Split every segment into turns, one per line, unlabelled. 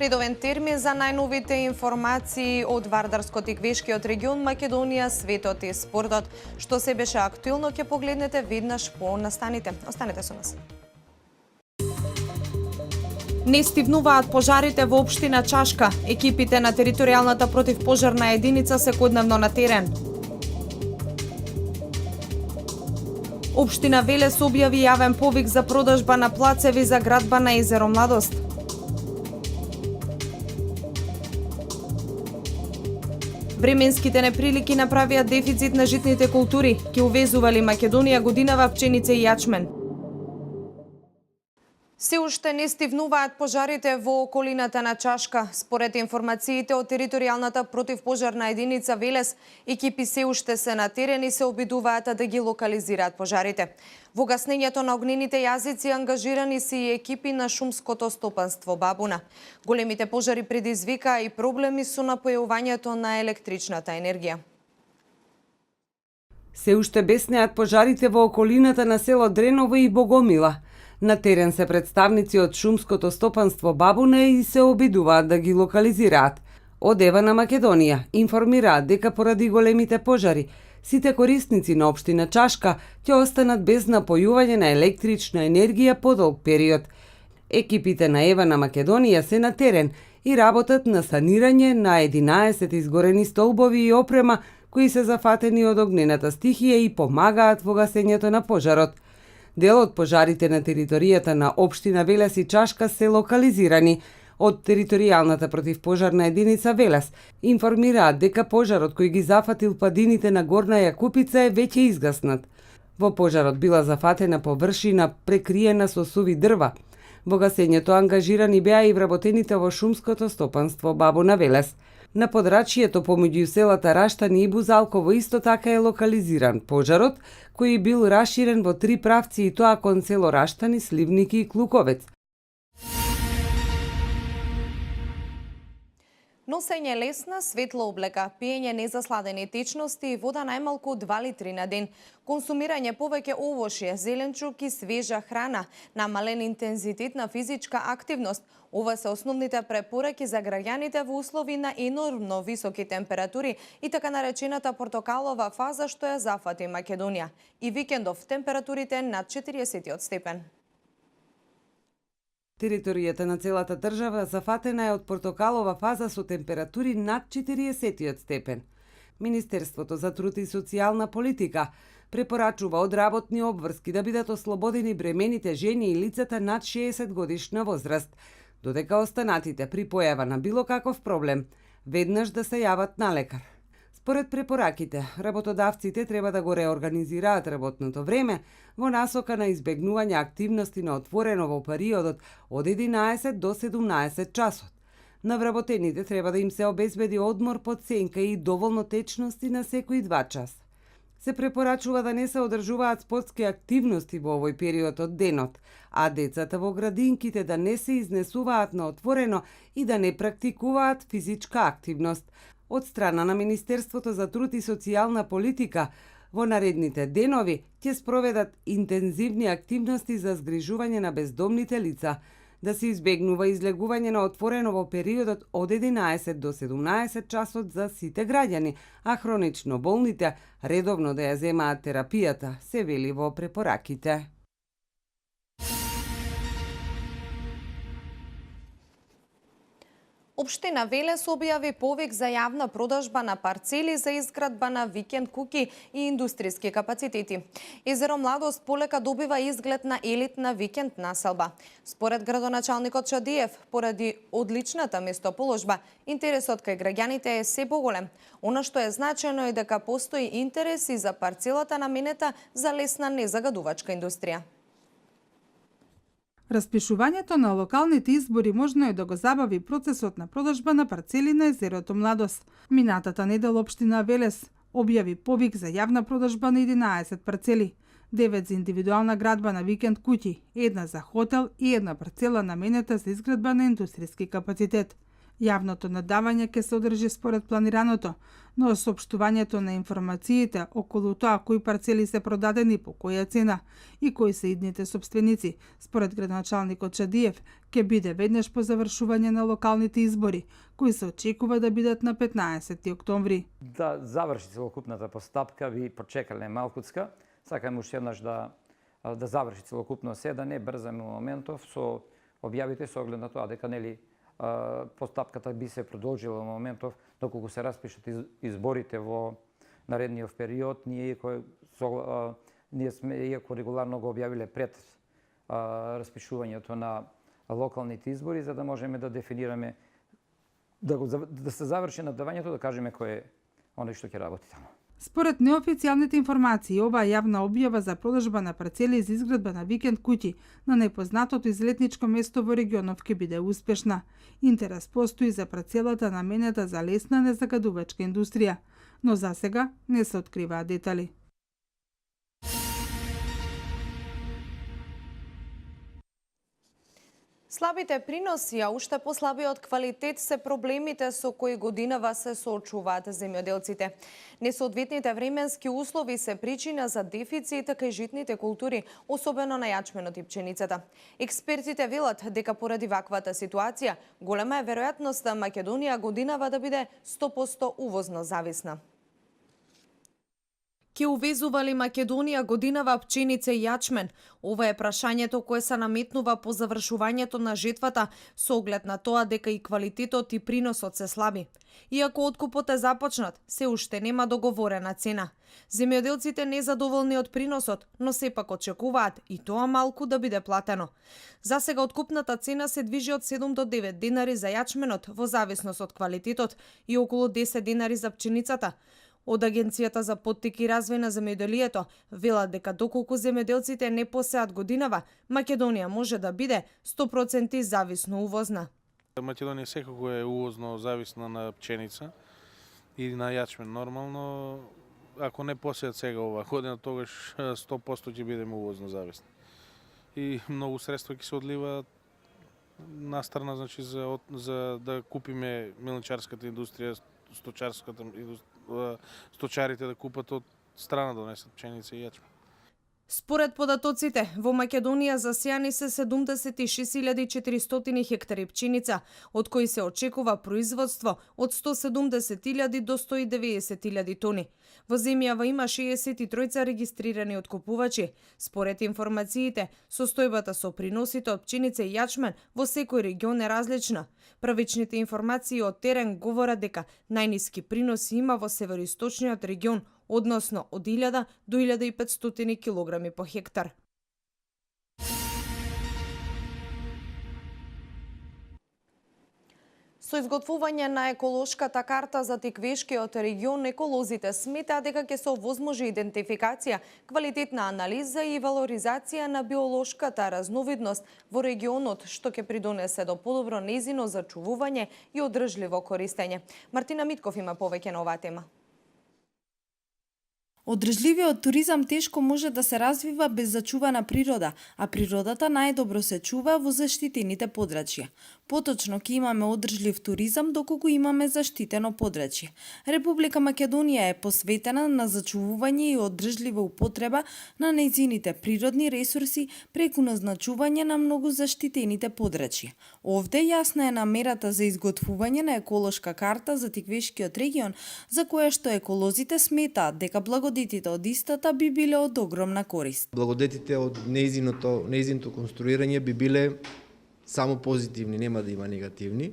Редовен термин за најновите информации од Вардарскот и Квешкиот регион, Македонија, светот и спортот. Што се беше актуелно ќе погледнете веднаш по настаните. Останете со нас. Не стивнуваат пожарите во општина Чашка. Екипите на територијалната противпожарна единица секојдневно на терен. Општина Велес објави јавен повик за продажба на плацеви за градба на езеро Младост. Временските неприлики направија дефицит на житните култури, ќе увезували Македонија годинава пченица и јачмен. Се уште не стивнуваат пожарите во околината на Чашка. Според информациите од територијалната противпожарна единица Велес, екипи се уште се на терен и се обидуваат да ги локализираат пожарите. Во гаснењето на огнените јазици ангажирани се и екипи на шумското стопанство Бабуна. Големите пожари предизвикаа и проблеми со напојувањето на електричната енергија.
Се уште беснеат пожарите во околината на село Дреново и Богомила. На терен се представници од шумското стопанство Бабуна и се обидуваат да ги локализираат. Од Ева на Македонија информираат дека поради големите пожари, сите корисници на општина Чашка ќе останат без напојување на електрична енергија по долг период. Екипите на Ева на Македонија се на терен и работат на санирање на 11 изгорени столбови и опрема кои се зафатени од огнената стихија и помагаат во гасењето на пожарот. Дел од пожарите на територијата на општина Велес и Чашка се локализирани. Од територијалната противпожарна единица Велес информираат дека пожарот кој ги зафатил падините на Горна Јакупица е веќе изгаснат. Во пожарот била зафатена површина прекриена со суви дрва. Во гасењето ангажирани беа и вработените во шумското стопанство Бабуна Велес. На подрачјето помеѓу селата Раштани и Бузалково исто така е локализиран пожарот, кој бил раширен во 3 правци и тоа кон село Раштани, Сливники и Клуковец.
Носење лесна, светла облека, пиење незасладени течности и вода најмалку 2 литри на ден, консумирање повеќе овошје, зеленчук и свежа храна, намален интензитет на физичка активност. Ова се основните препораки за граѓаните во услови на енормно високи температури и така наречената портокалова фаза што ја зафати Македонија. И викендов температурите над 40 степен.
Територијата на целата држава зафатена е од портокалова фаза со температури над 40 степен. Министерството за труд и социјална политика препорачува одработни обврски да бидат ослободени бремените жени и лицата над 60 годишна возраст, додека останатите при појава на било каков проблем веднаш да се јават на лекар. Според препораките, работодавците треба да го реорганизираат работното време во насока на избегнување активности на отворено во периодот од 11 до 17 часот. На вработените треба да им се обезбеди одмор под сенка и доволно течности на секои 2 часа. Се препорачува да не се одржуваат спортски активности во овој период од денот, а децата во градинките да не се изнесуваат на отворено и да не практикуваат физичка активност. Од страна на Министерството за труд и социјална политика, во наредните денови ќе спроведат интензивни активности за згрижување на бездомните лица, да се избегнува излегување на отворено во периодот од 11 до 17 часот за сите граѓани, а хронично болните редовно да ја земаат терапијата, се вели во препораките.
Општина Велес објави повик за јавна продажба на парцели за изградба на викенд куќи и индустријски капацитети. Езеро Младост полека добива изглед на елитна викенд населба. Според градоначалникот Чадиев, поради одличната местоположба, интересот кај граѓаните е се поголем. Она што е значено е дека постои интерес и за парцелата наменета за лесна незагадувачка индустрија.
Распишувањето на локалните избори можно е да го забави процесот на продажба на парцели на езерото Младост. Минатата недела општина Велес објави повик за јавна продажба на 11 парцели. 9 за индивидуална градба на викенд куќи, 1 за хотел и 1 парцела наменета за изградба на индустријски капацитет. Јавното надавање ќе се одржи според планираното, но соопштувањето на информациите околу тоа кои парцели се продадени по која цена и кои се идните собственици, според градоначалникот Чадиев, ќе биде веднаш по завршување на локалните избори, кои се очекува да бидат на 15 октомври.
Да заврши целокупната постапка, ви почекале малкуцка. Сакам уште еднаш да заврши целокупно се, да не брзаме моментов со објавите со оглед на тоа дека нели постапката би се продолжила во моментов доколку се распишат изборите во наредниот период. Ние сме иако регуларно го објавиле пред распишувањето на локалните избори, за да можеме да дефинираме да се заврши надавањето, да кажеме кој е оној што ќе работи таму.
Според неофицијалните информации, оваа јавна објава за продажба на парцели за изградба на викенд куќи на најпознатото излетничко место во регионов ќе биде успешна. Интерес постои за парцелата наменета за лесна незагадувачка индустрија, но засега не се откриваат детали.
Слабите приноси, а уште послабиот квалитет се проблемите со кои годинава се соочуваат земјоделците. Несоодветните временски услови се причина за дефицит кај житните култури, особено на јачменот и пченицата. Експертите велат дека поради ваквата ситуација, голема е веројатноста Македонија годинава да биде 100% увозно зависна. Ке увезува ли Македонија годинава пченица и јачмен? Ова е прашањето кое се наметнува по завршувањето на жетвата со оглед на тоа дека и квалитетот и приносот се слаби. Иако откупот е започнат, се уште нема договорена цена. Земјоделците незадоволни од приносот, но сепак очекуваат и тоа малку да биде платено. Засега откупната цена се движи од 7 до 9 денари за јачменот во зависност од квалитетот и околу 10 денари за пченицата. Од Агенцијата за поттик и развој на земјоделието велат дека доколку земјоделците не посеат годинава, Македонија може да биде 100% зависно увозна.
Македонија секако е увозно зависна на пченица и на јачмен нормално. Ако не посеат сега ова година, тогаш 100% ќе бидеме увозно зависни. И многу средства ќе се одлива настрана, значи за да купиме мелничарската индустрија, сточарската индустрија, сточарите да купат од страна донесат пченица и јачмен.
Според податоците, во Македонија засејани се 76.400 хектари пченица, од кои се очекува производство од 170.000 до 190.000 тони. Во земјава има 63 регистрирани откупувачи. Според информациите, состојбата со приносите од пченица и јачмен во секој регион е различна. Првичните информации од терен говорат дека најниски приноси има во североисточниот регион, односно од 1000 до 1500 килограми по хектар. Со изготвување на еколошката карта за Тиквешкиот регион, еколозите сметаат дека ќе се овозможи идентификација, квалитетна анализа и валоризација на биолошката разновидност во регионот, што ќе придонесе до подобро нејзино зачувување и одржливо користење. Мартина Митков има повеќе на оваа тема.
Одржливиот туризам тешко може да се развива без зачувана природа, а природата најдобро се чува во заштитените подрачја. Поточно ќе имаме одржлив туризам доколку имаме заштитено подрачје. Република Македонија е посветена на зачувување и одржлива употреба на нејзините природни ресурси преку назначување на многу заштитените подрачја. Овде јасна е намерата за изготвување на еколошка карта за Тиквешкиот регион, за која што еколозите сметаат дека благодетите од истата би биле од огромна корист.
Благодетите од нејзиното конструирање би биле само позитивни, нема да има негативни.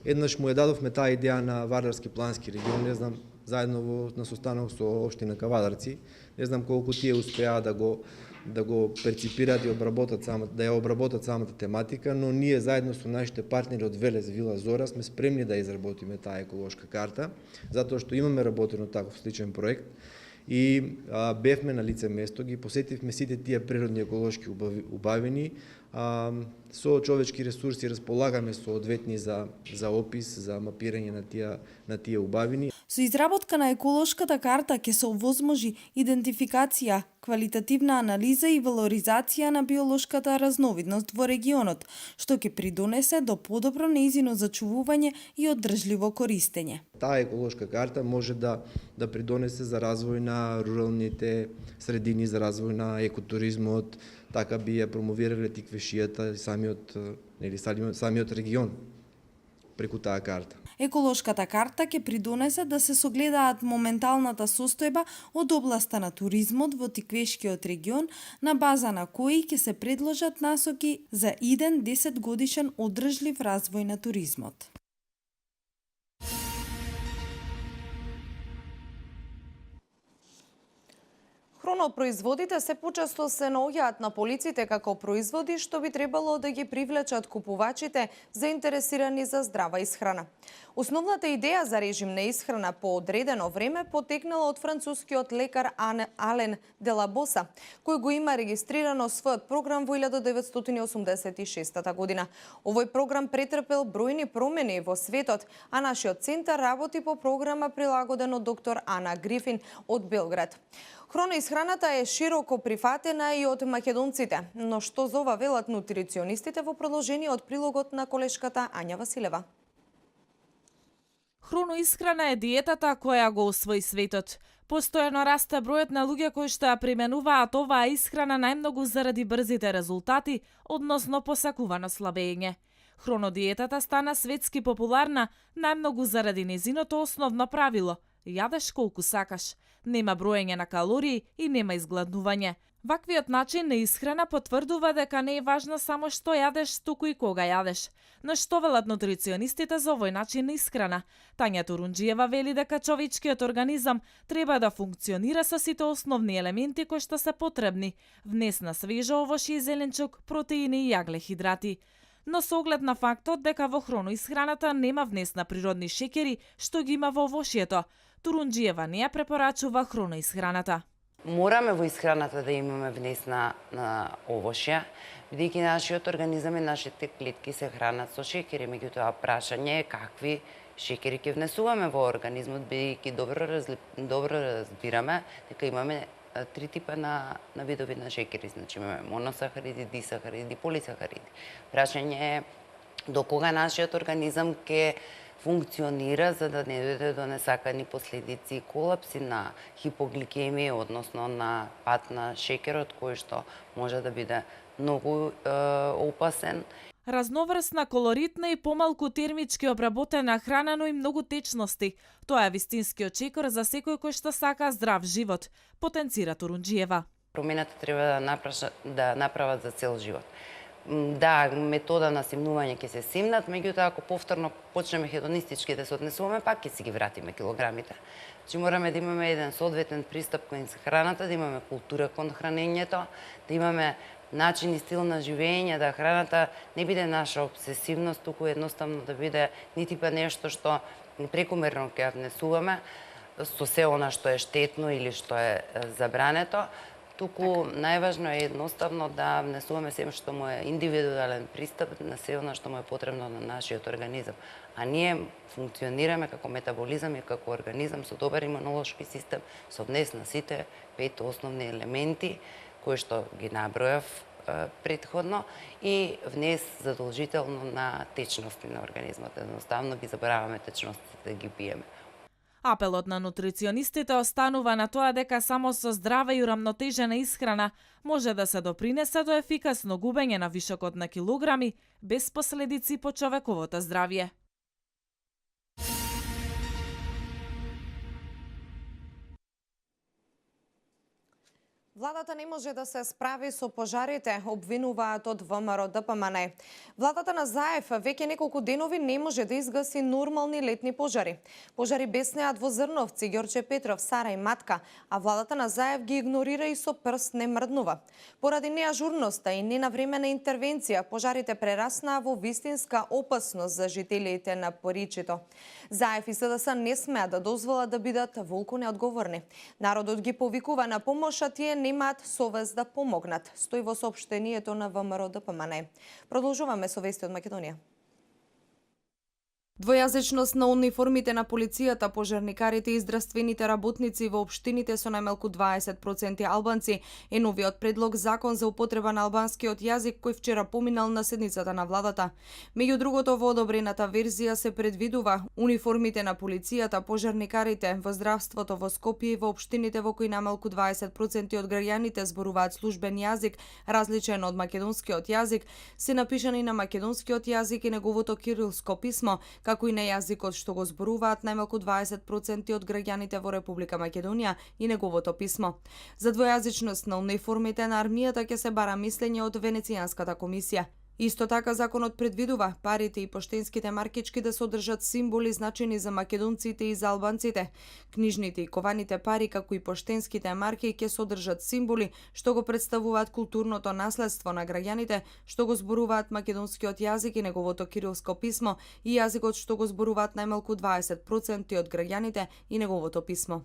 Еднаш му ја дадовме таа идеја на Вардарски плански регион, не знам, заедно на состанок со општина Кавадарци, не знам колку тие успеа да го перципираат и да ја обработат самата тематика, но ние заедно со нашите партнери од Велес Вила Зора сме спремни да изработиме таа еколошка карта, затоа што имаме работено таков сличен проект и бевме на лице место, ги посетивме сите тие природни еколошки убавини, Со човечки ресурси располагаме соодветни за опис, за мапирање на тие убавини.
Со изработка на еколошката карта ќе се овозможи идентификација, квалитативна анализа и валоризација на биолошката разновидност во регионот, што ќе придонесе до подобро нејзино зачувување и одржливо користење.
Таа еколошка карта може да придонесе за развој на руралните средини, за развој на екотуризмот, така би ја промовирале тиквешијата и самиот регион преку таа карта.
Еколошката карта ќе придонесе да се согледаат моменталната состојба од областа на туризмот во Тиквешкиот регион, на база на кои ќе се предложат насоки за иден 10-годишен одржлив развој на туризмот.
Хронопроизводите се почесто се наоѓаат на полиците како производи што би требало да ги привлечат купувачите заинтересирани за здрава исхрана. Основната идеја за режим на исхрана по одредено време потекнала од францускиот лекар Ален Делабоса, кој го има регистрирано својот програм во 1986 година. Овој програм претрпел бројни промени во светот, а нашиот центар работи по програма прилагоден од доктор Ана Грифин од Белград. Хроноисхраната е широко прифатена и од македонците, но што за ова велат нутриционистите во продолжение од прилогот на колешката Ања Василева.
Хроноисхрана е диетата која го освои светот. Постојано расте бројот на луѓе кои што ја применуваат оваа исхрана најмногу заради брзите резултати, односно посакувано слабење. Хронодиетата стана светски популарна најмногу заради незиното основно правило – јадеш колку сакаш. Нема броење на калории и нема изгладнување. Ваквиот начин на исхрана потврдува дека не е важно само што јадеш, туку и кога јадеш. На што велат нутриционистите за овој начин на исхрана? Тања Турунџиева вели дека човечкиот организам треба да функционира со сите основни елементи кои што се потребни: внес на свежо овошје и зеленчук, протеини и јаглехидрати. Но со оглед на фактот дека во хроноисхраната нема внес на природни шеќери што ги има во овошјето, Турунџиева не ја препорачува хроноисхраната.
Мораме во исхраната да имаме внес на овошја, бидејќи нашиот организам и нашите клетки се хранат со шеќери, меѓутоа прашање е какви шеќери ќе внесуваме во организмот, бидејќи добро разбираме дека имаме три типа на видови на шеќери, значи имаме моносахариди, дисахариди, полисахариди. Прашање е до кога нашиот организам ќе функционира за да не дојде до несакани последици, колапси на хипогликемија, односно на пат на шеќерот, кој што може да биде многу опасен.
Разноврсна, колоритна и помалку термички обработена храна, но и многу течности. Тоа е вистинскиот чекор за секој кој што сака здрав живот, потенцира Турунџиева.
Промената треба да направат за цел живот. Да, метода на симнување ќе се симнат, меѓутоа ако повторно почнеме хедонистички да се однесуваме, пак ќе си ги вратиме килограмите. Значи мораме да имаме еден соодветен пристап кон храната, да имаме култура кон хранењето, да имаме начин и стил на живење, да храната не биде наша обсесивност, туку едноставно да биде нити па нешто што прекомерно ќе внесуваме со се она што е штетно или што е забрането, туку најважно е едноставно да внесуваме се што му е индивидуален пристап на се она што му е потребно на нашиот организам. А ние функционираме како метаболизам и како организам со добар имунолошки систем, со внес на сите 5 основни елементи кои што ги набројав претходно и внес задолжително на течности на организмот. Едноставно ги забораваме течностите да ги пиеме.
Апелот на нутриционистите останува на тоа дека само со здрава и урамнотежена исхрана може да се допринесе до ефикасно губење на вишокот на килограми без последици по човековото здравје.
Владата не може да се справи со пожарите, обвинуваат од ВМРО ДПМН. Владата на Заев веќе неколку денови не може да изгаси нормални летни пожари. Пожари беснеат во Зрновци, Ѓорче Петров, Сара и Матка, а владата на Заев ги игнорира и со прст не мрднува. Поради неажурноста и ненавремена интервенција, пожарите прераснаа во вистинска опасност за жителите на Поричито. Заев и СДС не смеат да дозволат да бидат волку неодговорни. Народот ги повикува на помош, а тие не имаат совест да помогнат, стои во соопштението на ВМРО ДПМН. Продолжуваме со вести од Македонија. Двојазичност на униформите на полицијата, пожарникарите и здравствените работници во општините со најмалку 20% албанци е новиот предлог закон за употреба на албанскиот јазик кој вчера поминал на седницата на владата. Меѓу другото, во одобрената верзија се предвидува униформите на полицијата, пожарникарите, во здравството во Скопје и во општините во кои најмалку 20% од граѓаните зборуваат службен јазик, различен од македонскиот јазик, се напишани на македонскиот јазик и неговото кирилско писмо, како и на јазикот што го зборуваат најмалку 20% од граѓаните во Република Македонија и неговото писмо. За двојазичност на униформите на армијата ќе се бара мислење од Венецијанската комисија. Исто така законот предвидува парите и поштенските маркички да содржат символи значени за македонците и за албанците. Книжните и кованите пари како и поштенските марки ќе содржат символи што го представуваат културното наследство на граѓаните што го зборуваат македонскиот јазик и неговото кирилско писмо и јазикот што го зборуваат најмалку 20% од граѓаните и неговото писмо.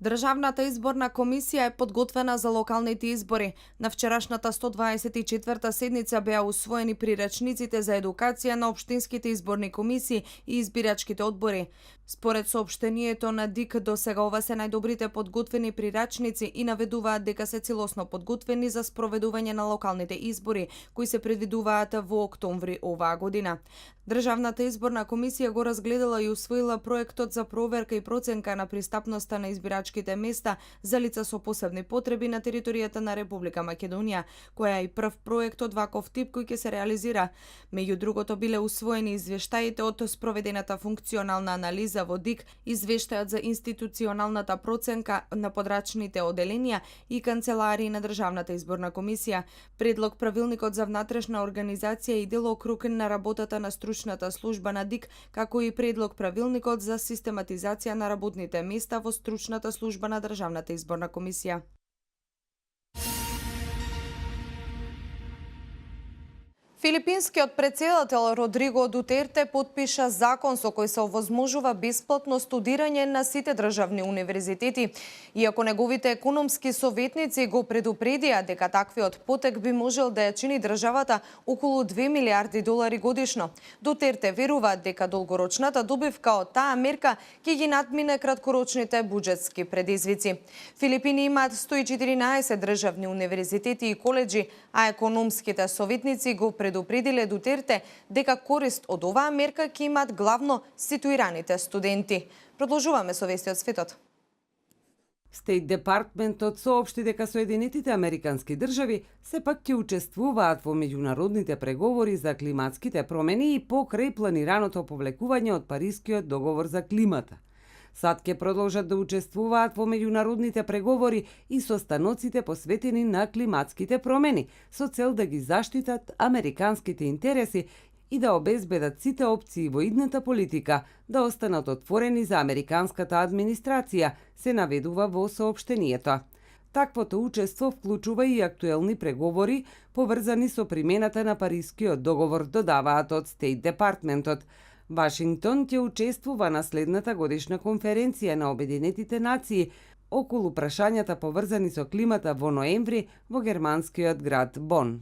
Државната изборна комисија е подготвена за локалните избори. На вчерашната 124-та седница беа усвоени приречниците за едукација на општинските изборни комисии и избирачките одбори. Според соопштението на ДИК, до сега ова се најдобрите подготвени приречници и наведуваат дека се целосно подготвени за спроведување на локалните избори, кои се предвидуваат во октомври оваа година. Државната изборна комисија го разгледала и усвоила проектот за проверка и проценка на пристапноста на избирачките места за лица со посебни потреби на територијата на Република Македонија, која е и прв проект од ваков тип кој ќе се реализира. Меѓу другото биле усвоени извештаите од спроведената функционална анализа во ДИК, извештајот за институционалната проценка на подрачните оделенија и канцеларии на Државната изборна комисија, предлог правилникот за внатрешна организација и делокруг на работата на стручната служба на ДИК, како и предлог правилникот за систематизација на работните места во стручната служба на Државната изборна комисија. Филипинскиот претседател Родриго Дутерте подпиша закон со кој се овозможува бесплатно студирање на сите државни универзитети, иако неговите економски советници го предупредија дека таквиот потек би можел да ја чини државата околу 2 милиарди долари годишно. Дутерте верува дека долгорочната добивка од таа мерка ќе ги надмине краткорочните буџетски предизвици. Филипини имаат 114 државни универзитети и коледжи, а економските советници го предупредиле Дутерте дека корист од оваа мерка ќе имаат главно ситуираните студенти. Продолжуваме со вести од светот.
Стейт Департментот соопшти дека Соединетите Американски држави сепак ќе учествуваат во меѓународните преговори за климатските промени и покрај планираното повлекување од Парискиот договор за климата. САД ќе продолжат да учествуваат во меѓународните преговори и состаноците посветени на климатските промени, со цел да ги заштитат американските интереси и да обезбедат сите опции во идната политика да останат отворени за американската администрација, се наведува во соопштението. Таквото учество вклучува и актуелни преговори поврзани со примената на Парискиот договор, додаваат од Стейт Департментот. Вашингтон ќе учествува на следната годишна конференција на Обединетите нации околу прашањата поврзани со климата во ноември во германскиот град Бон.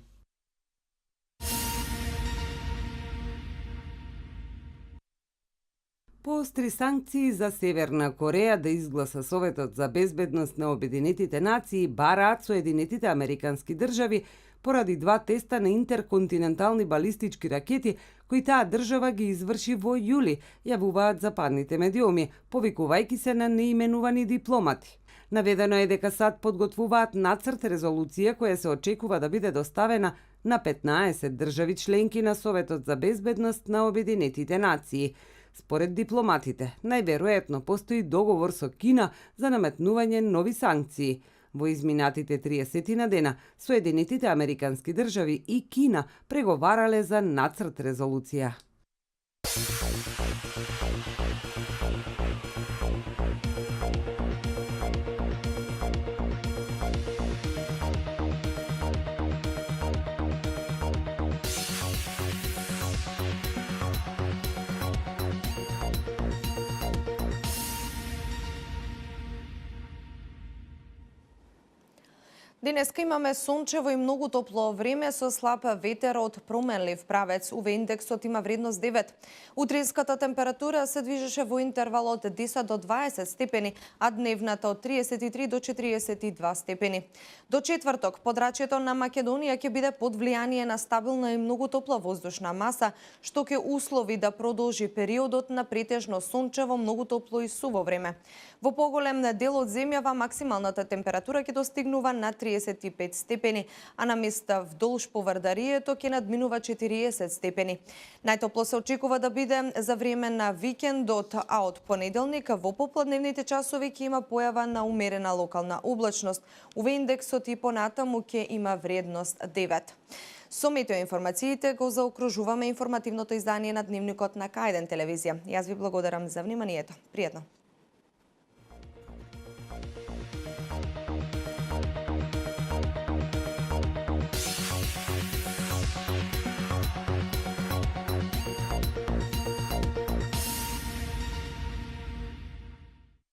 Поостри санкции за Северна Кореја да изгласа Советот за безбедност на Обединетите нации бараат Соединетите Американски држави поради два теста на интерконтинентални балистички ракети кои таа држава ги изврши во јули, јавуваат западните медиуми, повикувајќи се на неименувани дипломати. Наведено е дека САД подготвуваат нацрт резолуција која се очекува да биде доставена на 15 држави членки на Советот за безбедност на Обединетите нации. Според дипломатите, најверојатно постои договор со Кина за наметнување нови санкции. Во изминатите 30 дена, Соединетите Американски држави и Кина преговарале за нацрт резолуција.
Денеска имаме сончево и многу топло време со слаб ветер од променлив правец. УВ индексот има вредност 9. Утринската температура се движеше во интервал од 10 до 20 степени, а дневната од 33 до 42 степени. До четврток, подрачјето на Македонија ќе биде под влијание на стабилна и многу топла воздушна маса, што ќе услови да продолжи периодот на претежно сончево, многу топло и суво време. Во поголем дел од земјава максималната температура ќе достигнува на 35 степени, а на места вдолж поврдарието ќе надминува 40 степени. Најтопло се очекува да биде за време на викендот, а од понеделник во попладневните часови ќе има појава на умерена локална облачност. УВ индексот и понатаму ќе има вредност 9. Со метеоинформациите го заокружуваме информативното издание на Дневникот на К1 телевизија. Јас ви благодарам за вниманието. Пријатно.